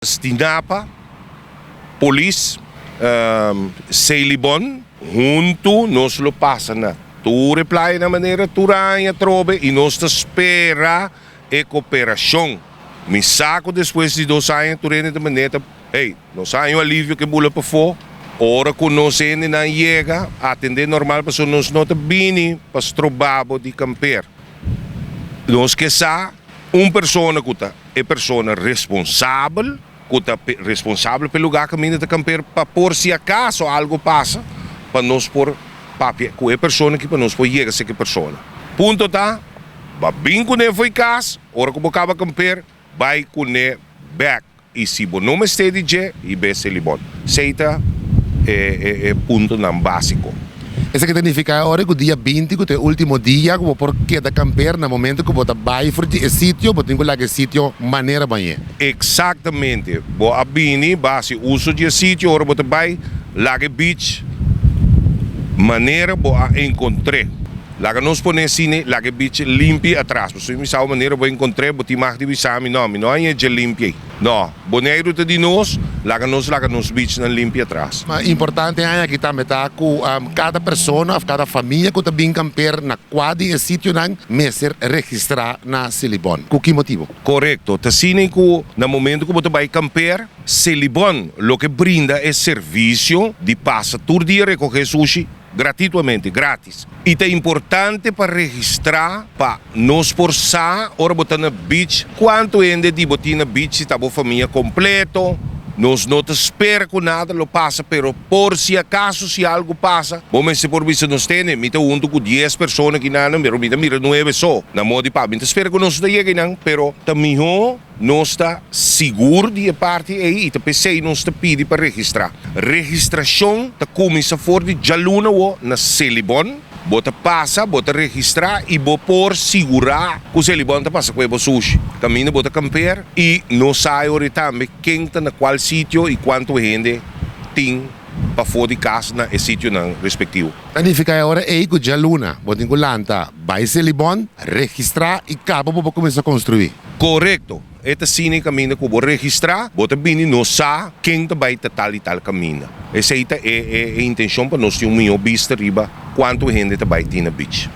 Stinapa, Polis, Selibon, huntu nos lo pasa na tur e playa na manera tur aña atrobe i nos ta spera e koperashon. Mi sa ku despues di 2 aña tur hende ta manera ta, hey, nos a haña un alivio ku e bula pafó. Ora ku nos hendenan yega, atendé normal pasobra nos no ta bini pa stroba bo di kamper. Nos ke sa un persona ku ta e persona responsabel ku ta responsabel pa e lugá kaminda ta kamper pa por si akaso algu pasa pa nos por papia ku e persona aki pa nos por yega serka e persona. Punto ta, bo a bin kuné fo'i kas, ora ku bo kaba kamper bai kuné bèk i si bo no mester di dje hib'é Selibon. Esei ta e puntonan básiko. Esaki ta nifiká ora ku dia 20 ku ta e último dia ku bo por keda kamper na momento ku bo ta bai for di e sitio bo tin ku laga e sitio manera bañ'é. Eksaktamente. Bo a bini bo a hasi uso di e sitio ora bo ta bai laga e beach manera bo a enkontr'é. Laga nos pone asina laga e beach limpi atras. Pasobra mi sa manera bo enkontr'é bo tin mag di bisa mi no mi no haña dje limpi ei. No, Boneiru ta di nos, laga nos laga nos beachnan limpi atras. Ma importante aña aki tambe ta ku kada persona òf kada famia ku ta bin kamper na kua di e sitionan mester registrá na Selibon. Ku ki motibu? Korekto. Ta asina ku na momento ku bo ta bai kamper, Selibon lo ke brinda e servisio di pasa tur dia rekohé sushi Gratituamente, gratis. I ta importante pa registrá pa nos por sa ora bo ta na beach kuantu hende di bo tin na beach, si ta bo famia kompleto. Nos no ta spera ku nada lo pasa, pero por si akaso si algu pasa, bo mester por bisa nos tene, mi ta huntu ku 10 persona aki nan, pero mi ta mira nuebe so. Na moda di papia, mi ta spera ku nos no ta yega einan, pero ta mihó. Nos ta sigur di e parti ei i ta p'esei nos ta pidi pa registrá. Registrashon ta kuminsá for di djaluna awo na Selibon. Bo ta pasa, bo ta registrá i bo por sigurá ku Selibon ta pasa ku e bo sushi. Kaminda bo ta kamper i nos sa e ora ei tambe ken ta na kual sitio i kuantu hende tin pafó di kas na e sitionan respektivo. Ta nifiká e ora ei ku djaluna bo tin ku lanta bai Selibon, registrá i kaba bo por kuminsá konstruí. Korekto. E ta asina e kaminda ku bo registrá, bo ta bini nos sa ken ta bai ta tal i tal kaminda. Esei ta e e intenshon pa nos tin un mihó bista riba kuantu hende ta bai tin na beach.